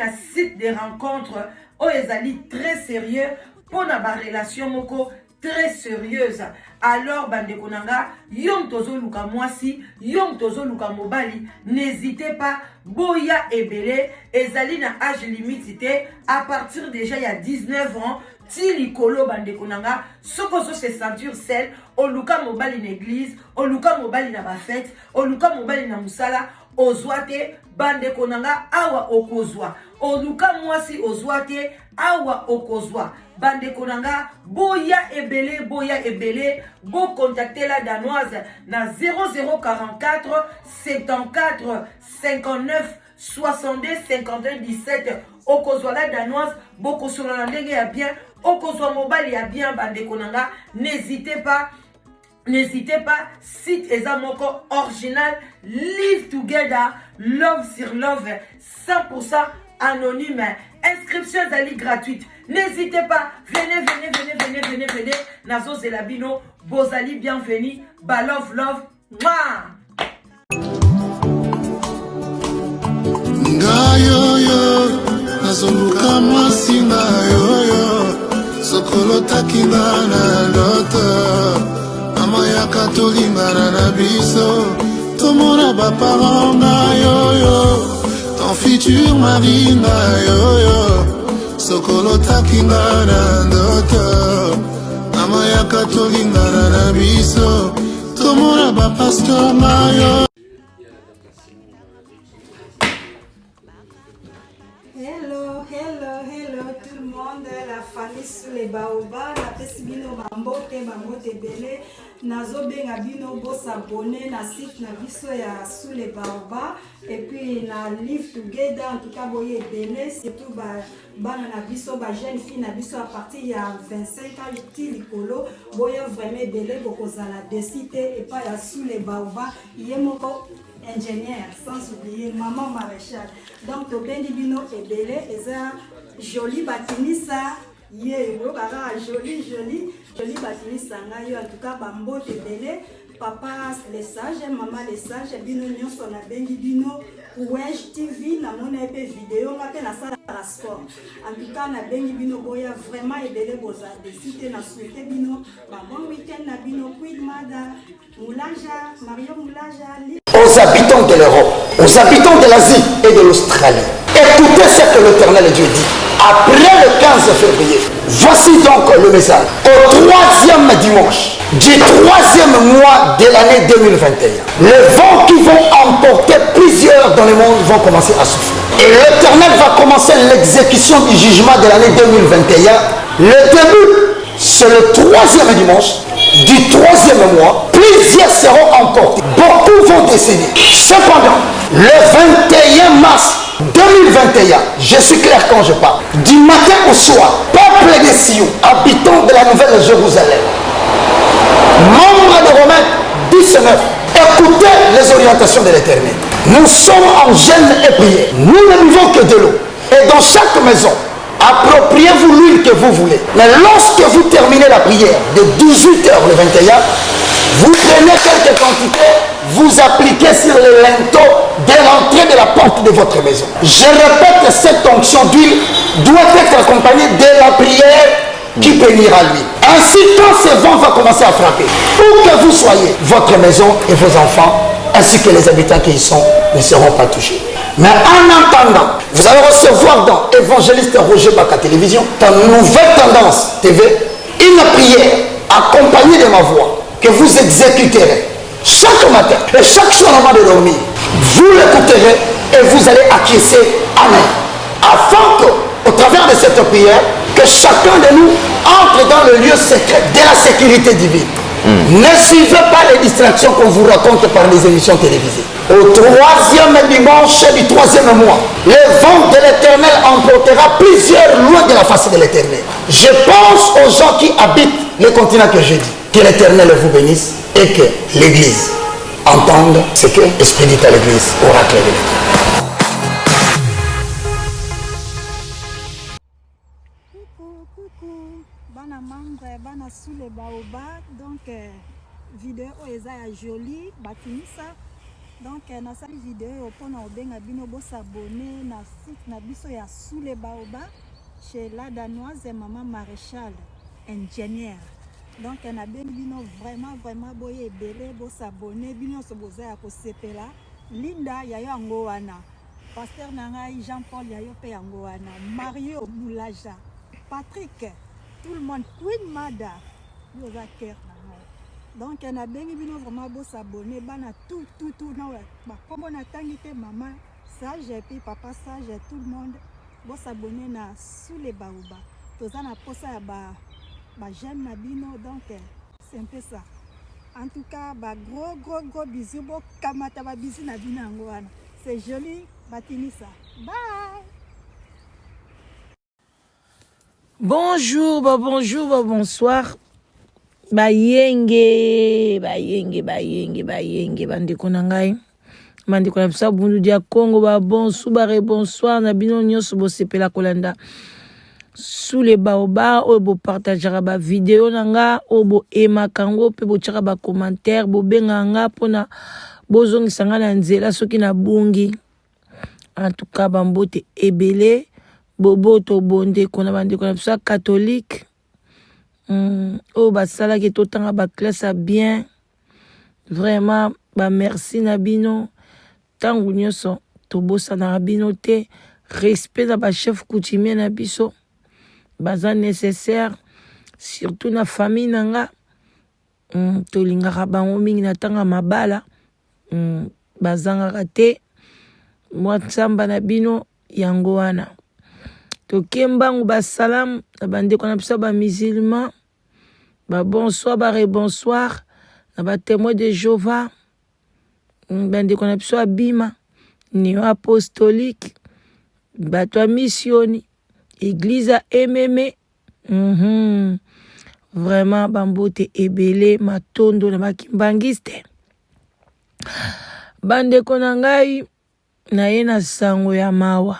ya site de rencontre oyo ezali très sérieux mpo na barelation moko très sérieuse. Alors bandeko na nga, yo moto ozoluka mwasi, yo moto ozoluka mobali, n'hésitez pas, boya ebele. Ezali na age limite te, à partir déjà ya 19 ans ti likolo. Bandeko na nga, soki ozo se sentir seul, oluka mobali na église, oluka mobali na bafete, oluka mobali na mosala, ozwa te, bandeko na nga, awa okozwa. Oluka mwasi, ozwa te, awa okozwa. Bandeko na nga, boya ebele, boya ebele. Bocontacte La Danoise na 0044 74 59 62 51 17. Okozwa La Danoise, bokosolola na ndenge ya bien, okozwa mobali ya bien. Bandeko na nga, n'hésitez pas, n'hésitez pas. Site eza moko original, live together, love sur love, 100% anonyme. Inscription ezali gratuite. N'hésitez pas, venez, venez, venez, venez, venez, venez. Nazozela bino, bozali bienvenu. Ba love love. Mwah! Ngai oyo nazoluka mwasi, ngai oyo sokolotaki nga na ndoto, mama yaka tolingana na biso, tomona baparent. Ngai oyo ton futur mari, ngai oyo sokolotaki nga na ndoto, mama yaka tolingana na biso, tomona bapasteur. Ngai oyo. Hello, hello, hello tout le monde, la famille sous les baobabs, napesi bino bambote, bambote ebele. Nazobenga bino bos'abonner na site na biso ya sous les baobabs et puis na Live Together. En tout cas, boye ebele, surtout ba bana na biso, ba jeune fille na biso à partir ya 25 ans ti likolo. Boya vraiment ebele, bokozala déçus te epai ya sous les baobabs, ye moko ingénieur, sans oublier maman maréchal. Donc tobendi bino ebele. Eza Joli Batinisa ye, boyoka kaka Joli, Joli, Joli Batinisa ngai yo. En tout cas, bambote ebele, papa le sage, mama le sage, bino nyonso nabengi bino. Wej TV, namona ye mpe video, nga mpe nasalaka sport. En tout cas, nabengi bino, boya vraiment ebele, bozala déçus te. Na souhaite bino ba bon week-end na bino. Queen Mada Moulaja, Mario Moulaja. Aux habitants de l'Europe, aux habitants de l'Asie et de l'Australie, écoutez ce que l'Éternel Dieu dit. Après le 15 février, voici donc le message. Au troisième dimanche du troisième mois de l'année 2021, les vents qui vont emporter plusieurs dans le monde vont commencer à souffler. Et l'Éternel va commencer l'exécution du jugement de l'année 2021. Le début, c'est le troisième dimanche du troisième mois. Plusieurs seront emportés. Beaucoup vont décéder. Cependant, le 21 mars 2021, je suis clair quand je parle, du matin au soir, peuple de Sion, habitants de la Nouvelle Jérusalem, membres de Romains 19, écoutez les orientations de l'Éternel. Nous sommes en jeûne et prière. Nous ne buvons que de l'eau. Et dans chaque maison, appropriez-vous l'huile que vous voulez. Mais lorsque vous terminez la prière de 18h le 21, vous prenez quelques quantités, vous appliquez sur le linteau de l'entrée de la porte de votre maison. Je répète, cette onction d'huile doit être accompagnée de la prière qui bénira l'huile. Ainsi, quand ce vent va commencer à frapper, où que vous soyez, votre maison et vos enfants, ainsi que les habitants qui y sont, ne seront pas touchés. Mais en attendant, vous allez recevoir dans Évangéliste Roger Baka Télévision, dans Nouvelle Tendance TV, une prière accompagnée de ma voix que vous exécuterez chaque matin et chaque soir avant de dormir. Vous l'écouterez et vous allez acquiescer. Amen. Afin que, au travers de cette prière, que chacun de nous entre dans le lieu secret de la sécurité divine. Ne suivez pas les distractions qu'on vous raconte par les émissions télévisées. Au troisième dimanche du troisième mois, le vent de l'Éternel emportera plusieurs loin de la face de l'Éternel. Je pense aux gens qui habitent le continent que je dis. Que l'Éternel vous bénisse et que l'Église entende ce que l'Esprit dit à l'Église, oracle de l'Éternel. Coucou, coucou, bana membre, bana sous les baobabs. Donc, vidéo oyo eza ya Joli Batinisa. Donc nasali video oyo pona kobenga bino bo s'abonner na site na biso ya sous les baobabs chez la danoise maman marechal ingénieur. Donc nabengi bino vraiment vraiment boye ebele bo s'abonner bino nyonso boza ya kosepela. Linda ya yo yango wana. Pasteur na ngai Jean Paul ya yo pe yango wana. Mario Mulaja, Patrick, tout le monde, Queen Mada, yo oza cœur na ngai. Donc nabengi bino vraiment bo s'abonner bana tout tout tout na ba kombo na tangi te maman sage et puis papa sage tout le monde bo s'abonner na sous les baobabs. Toza na posa ya ba ba j'aime na bino donc c'est un peu ça. En tout cas ba gros gros gros bisous bo kamata ba bisous na bino yango wana. C'est joli batinisa. Bye. Bonjour, ba bonjour, ba bonsoir. Bayenge, bayenge, bayenge, bayenge, bandeko na ngai. Bandeko na biso ya Bundu dia Congo, ba bonsoir, ba rebonsoir na bino nyonso bosepela kolanda sous les baobabs oyo bopartageaka ba video na nga oyo boaimaka yango mpe botiaka ba commentaire bobengaka nga mpona bozongisa nga na nzela soki nabungi. En tout cas bambote ebele boboto bondeko na bandeko na biso ya catholique oyo basalaki totanga ba classe ya bien vraiment ba merci na bino ntango nyonso tobosanaka bino te respect na ba chef coutumier na biso baza nécessaire surtout na famille na nga tolingaka bango mingi na ntango ya mabala bazangaka te mwa nzamba na bino yango wana toke mbangu basalamu na bandeko na biso ya bamusulman babonsoir barebonsoir na batémoin de Jéhovah bandeko na biso ya bima neo apostolique bato ya missioni église ya ememe Vraiment bambote ebele matondo na bakimbangiste bandeko na ngai naye na sango ya mawa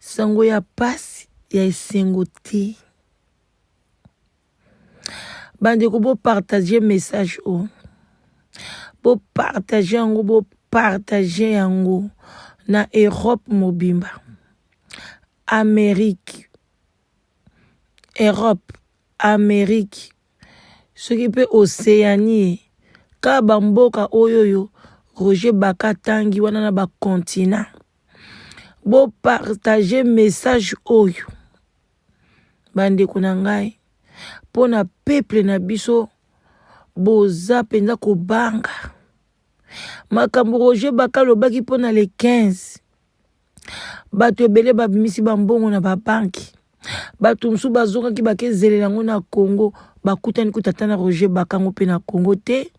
sango ya pasi ya esengo te bandeko bopartage message oyo bopartage yango bopartage yango na Europe mobimba Amerique Europe Amerique soki mpe Oceanie kaka bamboka oyo oyo Roger Baka atangi wana na bacontinent bopartage message oyo bandeko na ngai mpo na peuple na biso boza mpenza kobanga makambo Roger Baka alobaki mpo na le 15 bato ebele babimisi bambongo na babanki bato mosusu bazongaki bakezelela yango na Congo bakutani kuta ata na Roger Bakango mpe na Congo te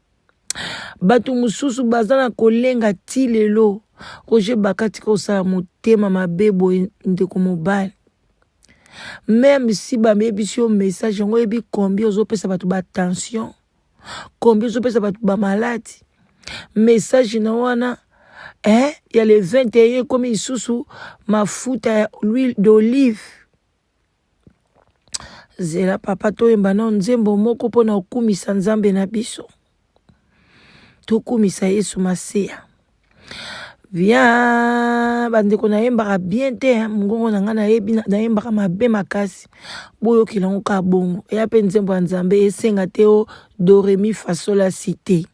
bato mosusu baza na kolenga ti lelo Roger Baka tika kosala motema mabe boye ndeko mobali meme si bayebisi yo message yango oyebi combien ozopesa bato batension combien ozopesa bato bamaladi message na wana eh, ya le 21 ekomi lisusu mafuta ya l'huile d'olive zela papa toyemba nao nzembo moko mpona kokumisa nzambe na biso tokumisa yesu masiya bien bandeko nayembaka bien te mongongo na ngai nayebi nayembaka mabe makasi boyokela yango kaka bongo eya mpe nzembo ya nzambe esenga te o doremi fasola cité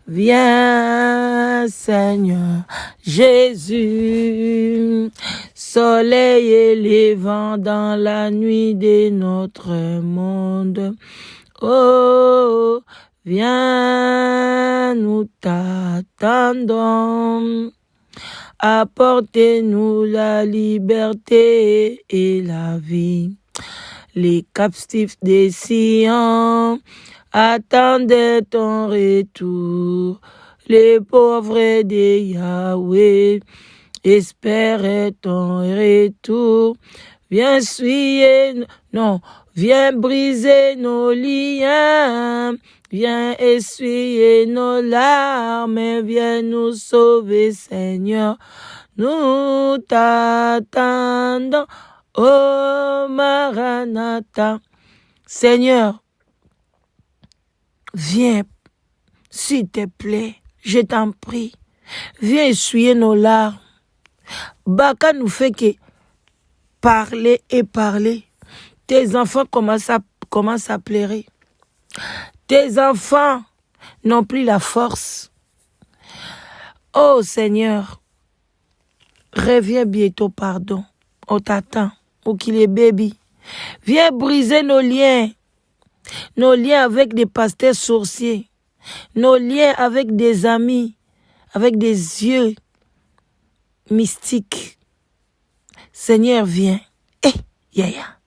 Viens Seigneur Jésus, soleil et les vents dans la nuit de notre monde. Oh, viens, nous t'attendons. Apportez-nous la liberté et la vie. Les captifs des Sion attendaient ton retour. Les pauvres de Yahweh espèrent ton retour. Viens suyer, non, viens briser nos liens. Viens essuyer nos larmes, viens nous sauver, Seigneur. Nous t'attendons, oh Maranatha. Seigneur, viens. S'il te plaît, je t'en prie, viens essuyer nos larmes. Baka nous fait que parler et parler. Tes enfants commencent à, commencent à pleurer. Tes enfants n'ont plus la force. Oh Seigneur, reviens bientôt, pardon. On t'attend. Mokili ebebi. Viens briser nos liens. Nos liens avec des pasteurs sorciers. Nos liens avec des amis. Avec des yeux mystiques. Seigneur, viens. Eh, yaya.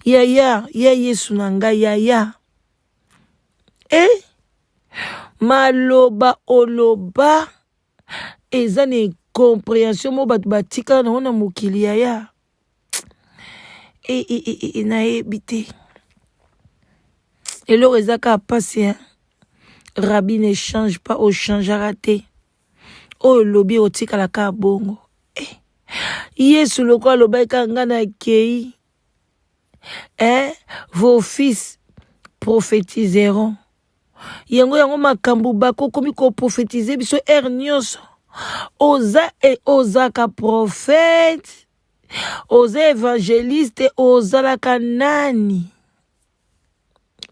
Yaya, ya Yesu na ngai, yaya. Eh, maloba oloba eza na incomprehension moko bato batikala nango na mokili yaya. E, e, e, e, nayebi te. Eloko eza kaka mpasi hein. Rabbi ne change pas, ochangeaka te. Oyo olobi otikala kaka bongo. Eh. Yesu lokola alobaki kaka ngai nakei. Eh, vos fils prophétiseront. Yango yango makambo bakokomi koprophétise biso heure nyonso. Oza e ozaka prophète, oza évangéliste, ozalaka nani?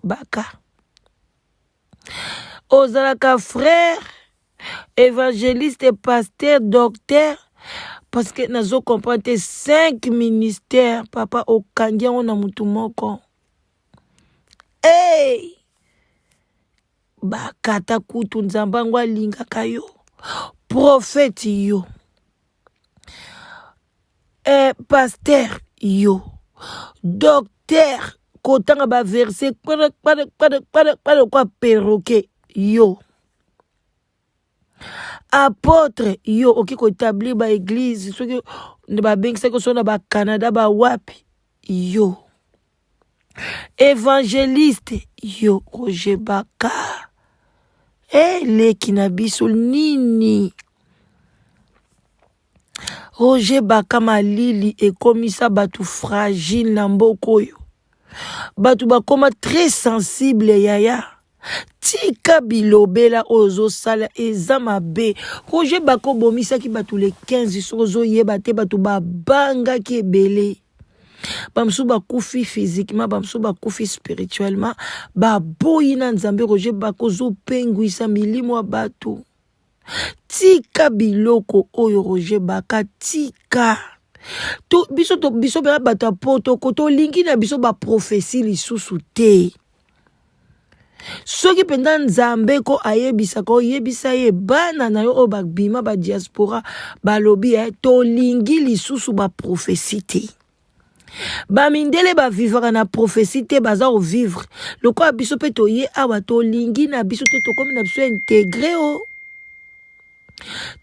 Baka. Ozalaka frère, évangéliste, pasteur, docteur, parce que nazo comprendre te cinq ministères papa okangi yango na mutu moko. Hey! Bakata kutu nzambe yango alingaka yo. Prophète yo. Eh, pasteur yo. Docteur kotanga ba verset kpere kpere kpere kpere kpere kwa perroquet yo. Apotre yo oki koetablir ba eglise soki babengisaki so na ba Canada ba wapi yo. Evangeliste yo Roger Baka. Eh, leki na biso nini? Roger Baka malili ekomisa bato fragile na mboka oyo. Bato bakoma très sensible yaya. Tika bilobela oyo ozosala eza mabe. Roger Baka obomisaki bato le 15 soki ozoyeba te bato babangaki ebele. Bamosusu bakufi physiquement, bamosusu bakufi spirituellement, baboyi na Nzambe. Roger Baka ozopengwisa milimo ya bato. Tika biloko oyo Roger Baka, tika. To, biso to, biso bena bato ya poto ko tolingi na biso ba prophetie lisusu te. Soki mpenza Nzambe ko ayebisaka oyebisa ye bana na yo oyo babima ba diaspora balobi eh, tolingi lisusu ba prophetie te. Ba mindele ba vivaka na prophetie te, baza ko vivre lokola biso pe toye awa tolingi na biso te, tokomi na biso integre o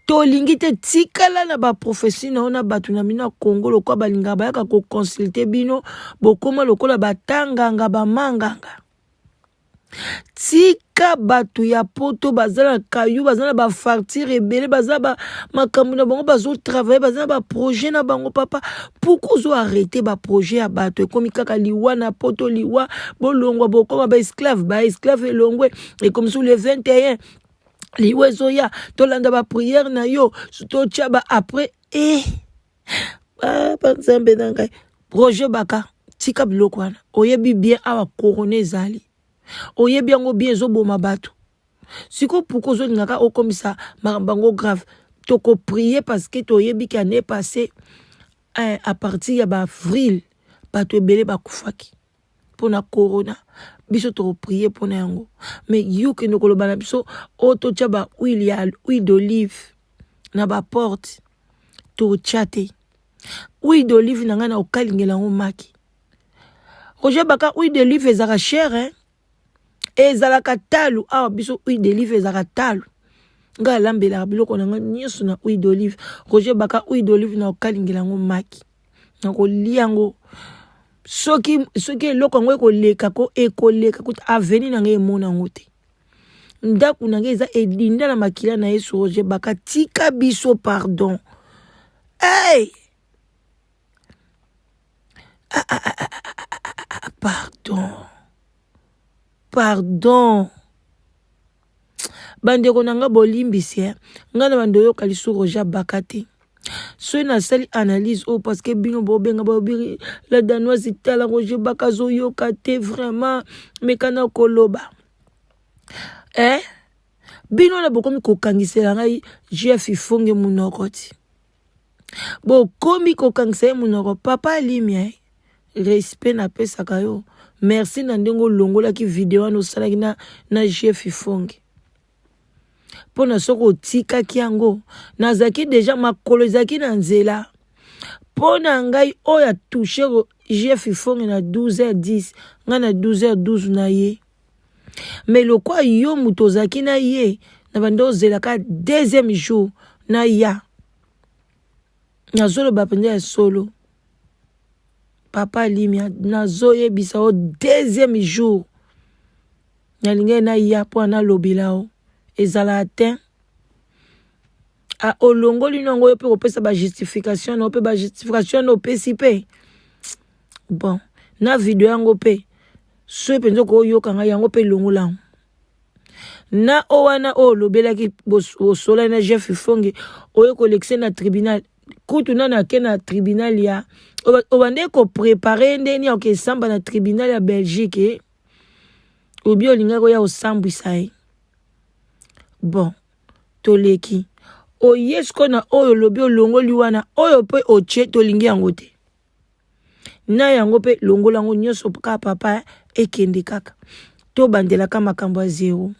tolingi te. Tikala na ba prophetie na yo na bato na bino ya Congo lokola balingaka bayaka ko consulter bino, bokoma lokola batanganga bamanganga. Tika bato ya poto baza na kayu, baza na ba facture ebele, baza ba makambo na bango, bazo travailler, baza na ba projet na bango papa. Pourquoi ozo arrêter ba projet ya bato? Ekomi kaka liwa na poto, liwa bolongwa, bokoma ba esclave, ba esclave elongwe, ekomi sur le 21 liwa ezoya, tolanda ba prière na yo, totia ba après eh ba nzambe na ngai. Roger Baka, tika biloko wana, oyebi bien awa corona ezali, oyebi yango bien ezoboma bato. Sikoyo pourquoi ozolingaka okomisa makambo yango grave? Toko prier parce que toyebi ke année passée eh, à partir ya ba avril bato ebele bakufaki mpona corona. Biso toko prier mpona yango, mais yo kende koloba na biso oyo totya ba huile ya huile d'olive na ba porte, totya te huile d'olive na ngai na kokalingela yango maki. Roger Baka, huile d'olive ezalaka cher hein? Ezalaka talu awa biso, huile d'olive ezalaka talu. Ngai alambelaka biloko na ngai nyonso na huile d'olive. Roger Baka, huile d'olive na kokalingela yango maki, na kolia yango. Soki soki eloko yango ekoleka ko ekoleka kuta aveni na ngai emona yango te. Ndako na ngai eza edinda na makila na Yesu. Roger Baka, tika biso pardon. Hey! Ah, ah, ah, ah, ah, ah, pardon, pardon. Bandeko na nga bolimbisi eh. Nga na bando yoka lisusu Roger Baka te. Soki nasali analyse oyo parce que bino bobenga bobiri la danoise tala Roger Baka azoyoka te vraiment mekana koloba eh? Bino wana bokomi kokangisela ngai Jeff Ifonge munoko ti. Bokomi kokangisa ye munoko papa alimia eh? Respect napesaka yo. Merci na ndenge olongolaki video wana osalaki na, na Jeff Ifonge. Mpo na soki otikaki yango, nazalaki deja makolo ezalaki na nzela. Mpo na ngai oyo atouche Jeff Ifonge na 12h10, ngai na 12h12 na ye. Mais lokwa yo moto ozalaki na ye, na banda ozelaka deuxième jour na ya. Nazoloba mpenza ya solo. Papa Limia, nazoyebisa yo deuxième jour nalingaki naya mpo nalobela yo ezala te olongoli no yango yo mpe kopesa bajustification na yo mpe bajustification na opesi mpe bon na video yango mpe soki mpenza okoyoka ngai yango mpe longola yango na o wana oyo olobelaki bosolani na Jeff Ifonge oye kolekisa na tribunal kutu nano ake na tribunal ya obandeki koprepare nde nini oke samba na tribunal ya Belgique eh? Obi olingaki oya kosambwisa ye bon toleki oye sikoyo na oyo olobi olongoli wana oyo mpe otie tolingi yango te na yango mpe longola yango nyonso kaka papa ekende kaka tobandelaka makambo ya zero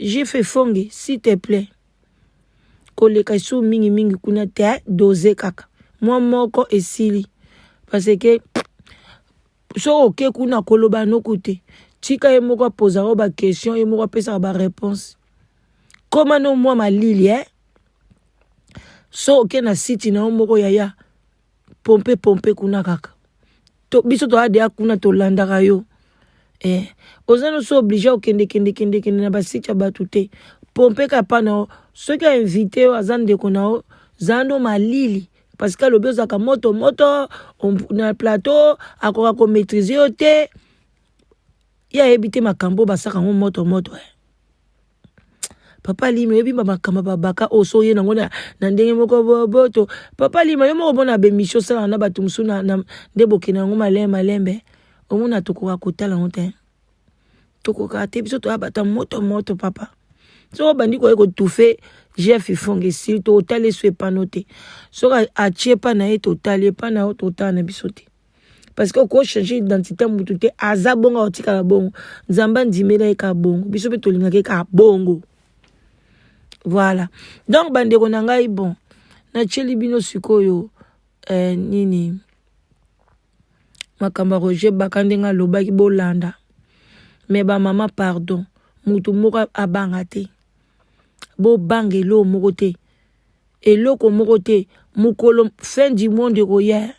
Jeff Efonge s'il te plaît koleka esu mingi mingi kuna te dose kaka mwa moko esili parce que soki oke kuna koloba noku te tika ye moko apozaka yo baquestion ye moko apesaka bareponse koma no mwa malili eh? so oke na site na yo moko yaya pompe pompe kuna kaka to, biso toya deya kuna tolandaka yo eh, oza noso oblige okende kende kende kende na basite ya bato te pompe kaka pa na yo soki ainvite yo aza ndeko na yo zala no malili parce que alobi ozalaka moto moto na plateau akoka komaîtrise yo te ye ayebi te makambo basaka yango moto moto eh. Papa Lima oyebi ba makambo babaka oyo so oye nango na, na ndenge moko boboto. Papa Lima yo moko omona ba emission osalaka na bato mosusu na, na, nde bokende yango malembe malembe omona tokoka kotala yango te tokoka te biso toya bato ya moto moto papa soki obandi koye kotufe Jeff Ifonge esili totali esu epano te soki atie epa na ye totali epa na yo totala na biso te parce que oko changer identité ya mutu te aza bongo akotikala bongo nzambe andimela ye kaka bongo biso mpe tolingaka ye kaka bongo voilà donc bandeko na ngai bon natieli bino sikoyo eh, nini makambo ya roger baka ndenge alobaki bolanda me bamama pardon mutu moko abanga te bobanga eloko moko te eloko moko te mokolo fin du monde ekoya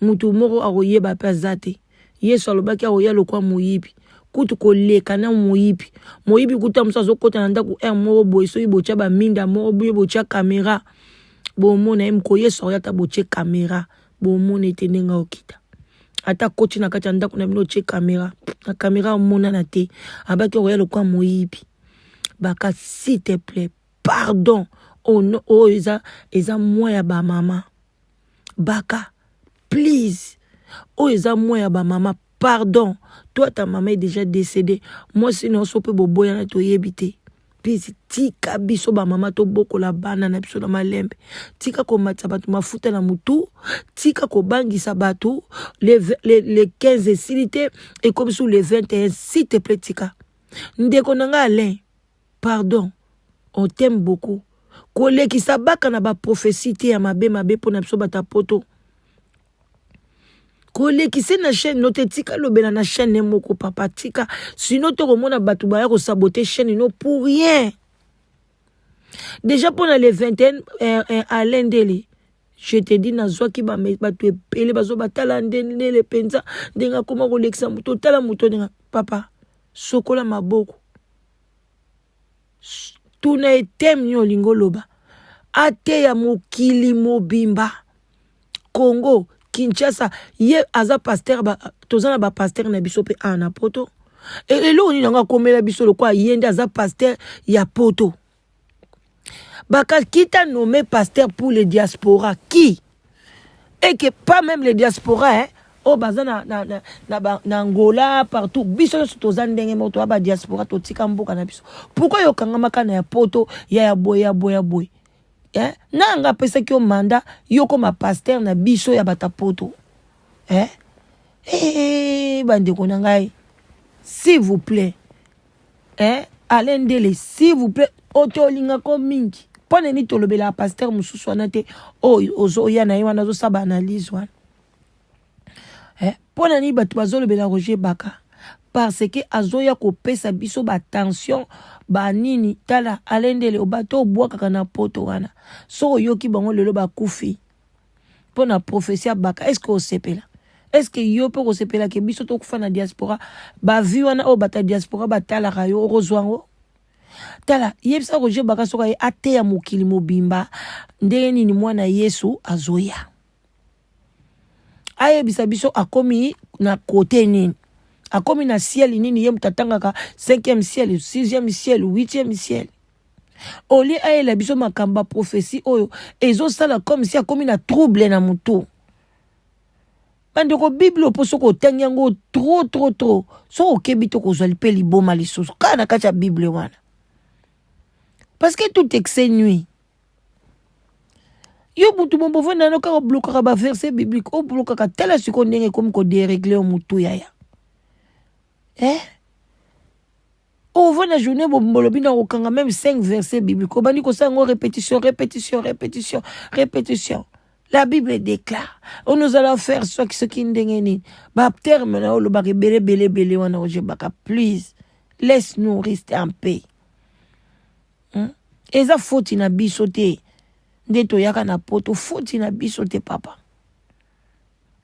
moto moko akoyeba mpe aza te yesu alobaki akoya lokwa moyibi kutu koleka na moyibi moyibi kuta mosusu azokota na ndako heure moko boye soki botya baminda moko boye botya kamera bomona ye moko yesu akoya ata botye kamera bomona ete ndenge akokita ata akoti na kati ya ndako na bino otye kamera na kamera omonana te abaki akoya lokwa moyibi baka s'il te plaît pardon oyo oh, eza eza mwa ya bamama baka please oyo eza mwa ya bamama pardon toi ta mama est déjà décédée mwasi na yo so mpe boboyana toyebi te please tika biso bamama tobokola bana na biso na malembe tika komatisa bato mafuta na motu tika kobangisa bato le, le, le 15 esili te ekomi su le 21 s'il te plaît tika ndeko na ngai alain Pardon on t'aime beaucoup kolekisa baka na ba prophetie te ya mabe mabe mpo na biso bato ya poto kolekise na chaîne no te tika lobela na chaîne ne moko papa tika sino tokomona bato baya kosabote chaîne no pour rien déjà mpo na le 21 eh, eh, alain ndele je te dis nazwaki bato ebele bazo batala nde ndele mpenza ndenge akoma kolekisa moto otala moto ndenge papa sokola maboko tuna ye teme nini olingi oloba ateya mokili mobimba congo kinshasa ye aza pasteur ba, toza na bapaster na biso mpe awa na poto Eloko nini yango akomela biso lokola ye nde aza pasteur ya poto? Baka qui t'a nommé pasteur pour les diaspora? Qui? Et que pas même les diaspora, hein? Oyo oh, baza na, na, na, na, ba, na Angola, partout. Biso nyonso toza ndenge moko, toya ba diaspora, totika mboka na biso. Pourquoi yo okangamaka na ya poto, ya ya boye, ya boye, ya boye? Eh? Na nga apesaki yo mandat, yo koma pasteur na biso ya bata poto. Eh? Eh, bandeko na ngai, s'il vous plaît. Eh, Alain Ndele, s'il vous plaît, oto olingako mingi. Mpo na nini tolobelaka pasteur mosusu wana te, oyo ozoya na ye wana azosala ba analyse wana? Eh, mpo na nini bato bazolobela Roger Baka? Parce que azoya kopesa biso ba tension ba nini. Tala Alain Ndele, bato obwakaka na poto wana, soki oyoki bango lelo bakufi mpo na prophetie ya Baka, est ce que osepela? Est ce que yo mpe okosepela ke biso tokufa na diaspora? Bavi wana oyo bato ya diaspora batalaka yo, okozwa yango? Tala, yebisa Roger Baka soki aye ateya mokili mobimba ndenge nini mwana Yesu azoya, ayebisa biso akomi na kote nini, akomi na ciel nini. Ye moto atangaka 5e ciel, 6e ciel, 8e ciel. Olie ayela biso makambo ya prophetie oyo ezosala comme si akomi na trouble na motu. Bandeko, Bible mpo soki otangi yango trop trop trop, soki okebi te okozwa mpe liboma lisusu kaka na kati ya Bible wana, parce que tout excès nuit. Yo butu bombo ovanda no kaka oblokaka baverset biblique, oblokaka. Tala sikoyo ndenge ekomi koderegle yo motu, yaya. Eh? Ovanda journée bolobi na kokanga même 5 versets bibliques, obandi kosala yango répétition, répétition, répétition, répétition. La Bible déclare, on nous allons faire soki soki ndenge nini, baterme na olobaka ebele ebele ebele wana. Ojebaka, please, laisse nous rester en paix, Eza foti na biso te nde toyaka na poto, foti na biso te papa,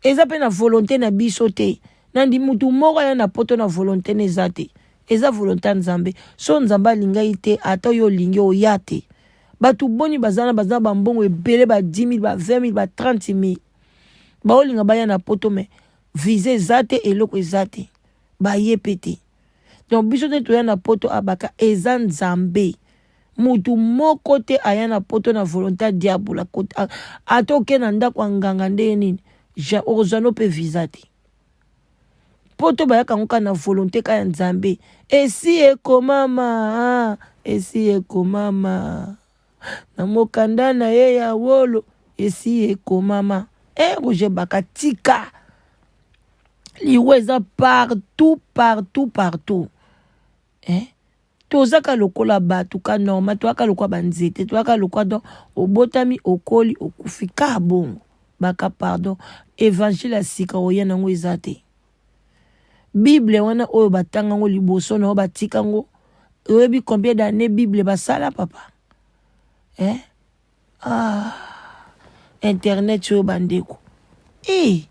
eza mpe na volonté na biso te. Nandi mutu moko aya na poto na volonté na eza te, eza volonté ya Nzambe. So Nzambe alingai te, ata oyo olingi oya te. Bato boni baza na baza bambongo ebele, ba 10 000, ba 20 000, ba 30 000, baolinga baya na poto, mais visa eza te, eloko eza te, baye mpe te. Donc biso te toya na poto, abaka eza Nzambe. Mutu moko te aya na poto na volonté ya diabolo. Ata oke na ndako ya nganga ndenge nini, okozwa no mpe visa te. Poto bayaka yango kaka na volonté ka ya Nzambe. Esi ekomama, esi ekomama na mokanda na ye ya wolo, esi ekomama. E Roger Baka, tika liwa eza partout, partout, partout, eh? Tozaka lokola bato ka normal, toyaka lokola banzete, toyaka lokola, donc obotami, okoli, okufi ka bongo. Baka, pardon, évangile ya sika oya nango eza te. Bible wana oyo batanga yango liboso na oyo batika yango, oyebi combien d'année Bible basala, papa, eh? Ah, internet oyo bandeko e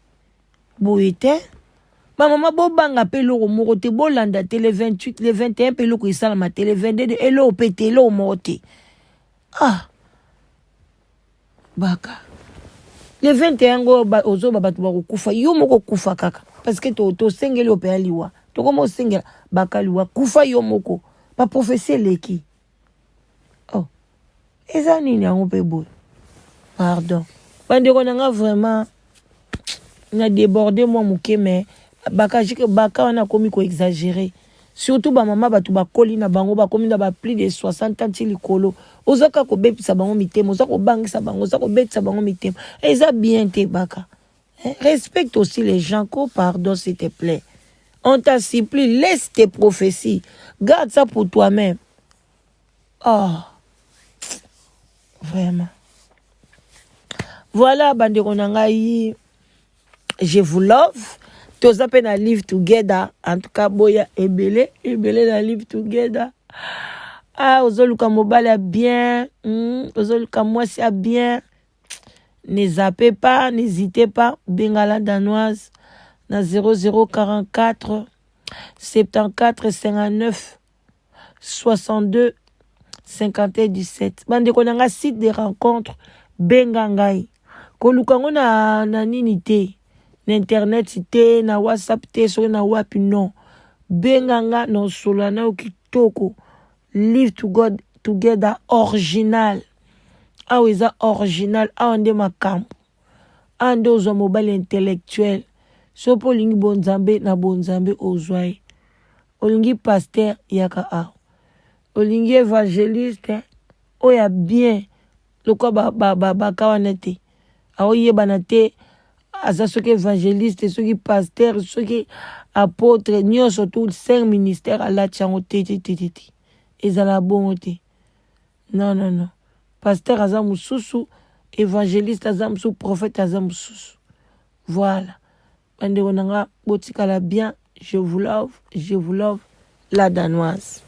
boye te. Bamama, bobanga mpe eloko moko te, bolanda te. Le 28, le 21 mpe eloko esalama te, le 22 eloko mpe te, eloko moko te. Ah, baka, le 21 yango ozoba bato bakokufa, yo moko okufa kaka, parce que tosengeli yo mpenza liwa, tokoma osengela baka liwa, kufa yo moko. Baprofesi eleki. Oh, eza nini yango mpe boye? Pardon bandeko na nga, vraiment na déborde mwa moke, mais baka baka wana akomi koexagérer, surtout bamama, bato bakoli na bango, bakomi na ba plus de 60 ans ti likolo, oza kaka kobebisa bango mitema, oza kobangisa bango, oza kobetisa bango mitema, eza bien te baka, eh? Respecte aussi les gens ko, pardon, s'il te plaît, on t'a supplie, laisse tes prophéties, garde ça pour toi-même. Oh, vraiment, voilà bandeko na ngai, je vous love. Toza mpe na Live Together. En tout cas boya ebele ebele na Live Together. Ah, ozoluka mobali ya bien, ozoluka mwasi ya bien, ne zappez pas, n'hésitez pas, bengala Danoise na 0044 74 59 62 51 17. Bandeko na nga, site de rencontre, benga ngai. Koluka yango na nini te, na internet te, na WhatsApp te, soki na wapi, non. Benga nga na osolola na yo kitoko. Live to God together original. Awa eza original, awa nde makambo. Awa nde ozwa mobali intellectuel. Soki mpe olingi bonzambe na bonzambe ozwa ye. Olingi pasteur yaka awa. Olingi evangeliste oyo ya bien lokola ba, ba, ba, baka wana te aoyebana te aza soki evangeliste soki pasteur soki apotre nyonso tout cinq ministère alati yango te te te te te ezala bongo te non non non pasteur aza mosusu evangeliste aza mosusu prophète aza mosusu voilà bandeko na nga botikala bien je vous love je vous love la danoise.